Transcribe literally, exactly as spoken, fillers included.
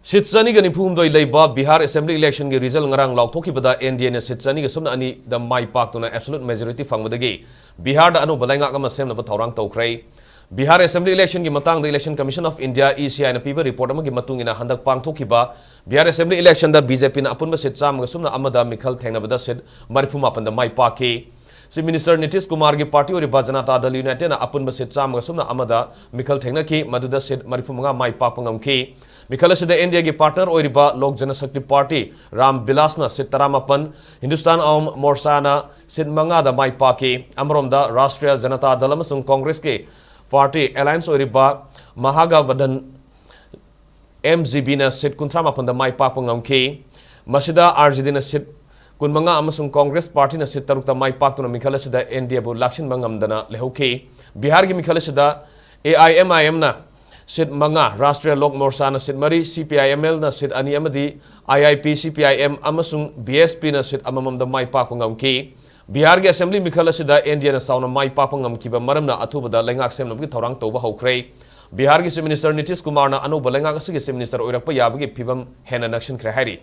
ꯁꯤꯠ ꯆꯅꯤꯒ ꯅꯤꯐꯨ ꯍꯨꯝꯗꯣꯏ ꯂꯩꯕ ꯕꯤꯍꯥꯔ ꯑꯦꯁꯦꯝꯕ꯭ꯂꯤ ꯏꯂꯦꯛꯁꯟꯒꯤ ꯔꯤꯖꯜ ꯉꯔꯥꯡ ꯂꯥꯎꯊꯣꯛꯈꯤꯕꯗ ꯑꯦꯟ ꯗꯤ ꯑꯦꯅ ꯁꯤꯠ ꯆꯅꯤꯒ ꯁꯨꯞꯅ ꯑꯅꯤꯗ ꯃꯥꯏ ꯄꯥꯛꯇꯨꯅ ꯑꯦꯕꯁꯣꯂꯨꯠ ꯃꯦꯖꯣꯔꯤꯇꯤ ꯐꯪꯕꯗꯒꯤ ꯕꯤꯍꯥꯔꯗ ꯑꯅꯧꯕ ꯂꯩꯉꯥꯛ ꯑꯃ ꯁꯦꯝꯅꯕ ꯊꯧꯔꯥꯡ ꯇꯧꯈ꯭ꯔꯦ꯫ ꯕꯤꯍꯥꯔ ꯑꯦꯁꯦꯝꯕ꯭ꯂꯤ ꯏꯂꯦꯛꯁꯟꯒꯤ ꯃꯇꯥꯡꯗ Election Commission of India, E C I ꯅ ꯄꯤꯕ ꯔꯤꯄꯣꯔꯠ ꯑꯃꯒꯤ ꯃꯇꯨꯡ ꯏꯟꯅ ꯍꯟꯗꯛ ꯄꯥꯡꯊꯣꯛꯈꯤꯕ ꯕꯤꯍꯥꯔ ꯑꯦꯁꯦꯝꯕ꯭ꯂꯤ ꯏꯂꯦꯛꯁꯟꯗ ꯕꯤ ꯖꯦ ꯄꯤꯅ ꯑꯄꯨꯟꯕ ꯁꯤꯠ ꯆꯥꯝꯃꯒ ꯁꯨꯞꯅ ꯑꯃꯗ ꯃꯤꯈꯜ ꯊꯦꯡꯅꯕꯗ ꯁꯤꯠ ꯃꯔꯤꯐꯨ ꯃꯥꯄꯟꯗ ꯃꯥꯏ ꯄꯥꯛꯈꯤ꯫ ꯆꯤꯐ ꯃꯤꯅꯤꯁꯇꯔ ꯅꯤꯇꯤꯁ ꯀꯨꯃꯥꯔꯒꯤ ꯄꯥꯔꯇꯤ ꯑꯣꯏꯔꯤꯕ ꯖꯅꯇꯥ ꯗꯜ ꯌꯨꯅꯥꯏꯇꯦꯗꯅ ꯑꯄꯨꯟꯕ ꯁꯤꯠ ꯆꯥꯝꯃꯒ ꯁꯨꯞꯅ ꯑꯃꯗ ꯃꯤꯈꯜ ꯊꯦꯡꯅꯈꯤ, ꯃꯗꯨꯗ ꯁꯤꯠ ꯃꯔꯤꯐꯨ ꯃꯉꯥ ꯃꯥꯏ ꯄꯥꯛꯄ ꯉꯝꯈꯤ꯫ ꯃꯤꯈꯜ ꯑꯁꯤꯗ ꯑꯦꯟ ꯗꯤ ꯑꯦꯒꯤ ꯄꯥꯔꯠꯅꯔ ꯑꯣꯏꯔꯤꯕ ꯂꯣꯛ ꯖꯅꯁꯛꯇꯤ ꯄꯥꯔꯇꯤ, ꯔꯥꯝ ꯕꯤꯂꯥꯁꯅ ꯁꯤꯠ ꯇꯔꯥꯃꯥꯄꯟ, ꯍꯤꯟꯗꯨꯁꯇꯥꯟ ꯑꯋꯥꯝ ꯃꯣꯔꯆꯥꯅ ꯁꯤꯠ ꯃꯉꯥꯗ ꯃꯥꯏ ꯄꯥꯛꯈꯤ꯫ ꯑꯃꯔꯣꯝꯗ ꯔꯥꯁꯇ꯭ꯔꯤꯌꯥ ꯖꯅꯇꯥ ꯗꯜ ꯑꯃꯁꯨꯡ ꯀꯣꯡꯒ꯭ꯔꯦꯁꯀꯤ ꯄꯥꯔꯇꯤ ꯑꯦꯂꯥꯏꯟꯁ ꯑꯣꯏꯔꯤꯕ ꯃꯍꯥꯒꯥꯕꯟꯙꯟ, ꯑꯦꯝ ꯖꯤ ꯕꯤꯅ ꯁꯤꯠ ꯀꯨꯟꯊ꯭ꯔꯥ ꯃꯥꯄꯟꯗ ꯃꯥꯏ ꯄꯥꯛꯄ ꯉꯝꯈꯤ꯫ ꯃꯁꯤꯗ ꯑꯥꯔ ꯖꯦ ꯗꯤꯅ ꯁꯤꯠ ꯀꯨꯟꯃꯉꯥ ꯑꯃꯁꯨꯡ ꯀꯣꯡꯒ꯭ꯔꯦꯁ ꯄꯥꯔꯇꯤꯅ ꯁꯤꯠ ꯇꯔꯨꯛꯇ ꯃꯥꯏ ꯄꯥꯛꯇꯨꯅ ꯃꯤꯈꯜ ꯑꯁꯤꯗ ꯑꯦꯟ ꯗꯤ ꯑꯦꯕꯨ ꯂꯥꯛꯁꯤꯟꯕ ꯉꯝꯗꯅ ꯂꯩꯍꯧꯈꯤ꯫ ꯕꯤꯍꯥꯔꯒꯤ ꯃꯤꯈꯜ ꯑꯁꯤꯗ ꯑꯦ ꯑꯥꯏ ꯑꯦꯝ ꯑꯥꯏ ꯑꯦꯝꯅ ꯁꯤꯠ ꯃꯉꯥ, ꯔꯥꯁꯇ꯭ꯔꯤꯌꯥ ꯂꯣꯛ ꯃꯣꯔꯆꯥꯅ ꯁꯤꯠ ꯃꯔꯤ, ꯁꯤ ꯄꯤ ꯑꯥꯏ ꯑꯦꯝ ꯑꯦꯜꯅ ꯁꯤꯠ ꯑꯅꯤ ꯑꯃꯗꯤ ꯑꯥꯏ ꯑꯥꯏ ꯄꯤ, ꯁꯤ ꯄꯤ ꯑꯥꯏ ꯑꯦꯝ ꯑꯃꯁꯨꯡ ꯕꯤ ꯑꯦꯁ ꯄꯤꯅ ꯁꯤꯠ ꯑꯃꯃꯝꯗ ꯃꯥꯏ ꯄꯥꯛꯄ ꯉꯝꯈꯤ꯫ ꯕꯤꯍꯥꯔꯒꯤ ꯑꯦꯁꯦꯝꯕ꯭ꯂꯤ ꯃꯤꯈꯜ ꯑꯁꯤꯗ ꯑꯦꯟ ꯗꯤ ꯑꯦꯅ ꯆꯥꯎꯅ ꯃꯥꯏ ꯄꯥꯛꯄ ꯉꯝꯈꯤꯕ ꯃꯔꯝꯅ ꯑꯊꯨꯕꯗ ꯂꯩꯉꯥꯛ ꯁꯦꯝꯅꯕꯒꯤ ꯊꯧꯔꯥꯡ ꯇꯧꯕ ꯍꯧꯈ꯭ꯔꯦ꯫ ꯕꯤꯍꯥꯔꯒꯤ ꯆꯤꯐ ꯃꯤꯅꯤꯁꯇꯔ ꯅꯤꯇꯤꯁ ꯀꯨꯃꯥꯔꯅ ꯑꯅꯧꯕ ꯂꯩꯉꯥꯛ ꯑꯁꯤꯒꯤ ꯆꯤꯐ ꯃꯤꯅꯤꯁꯇꯔ ꯑꯣꯏꯔꯛꯄ ꯌꯥꯕꯒꯤ ꯐꯤꯕꯝ ꯍꯦꯟꯅ ꯅꯛꯁꯤꯟꯈ꯭ꯔꯦ ꯍꯥꯏꯔꯤ꯫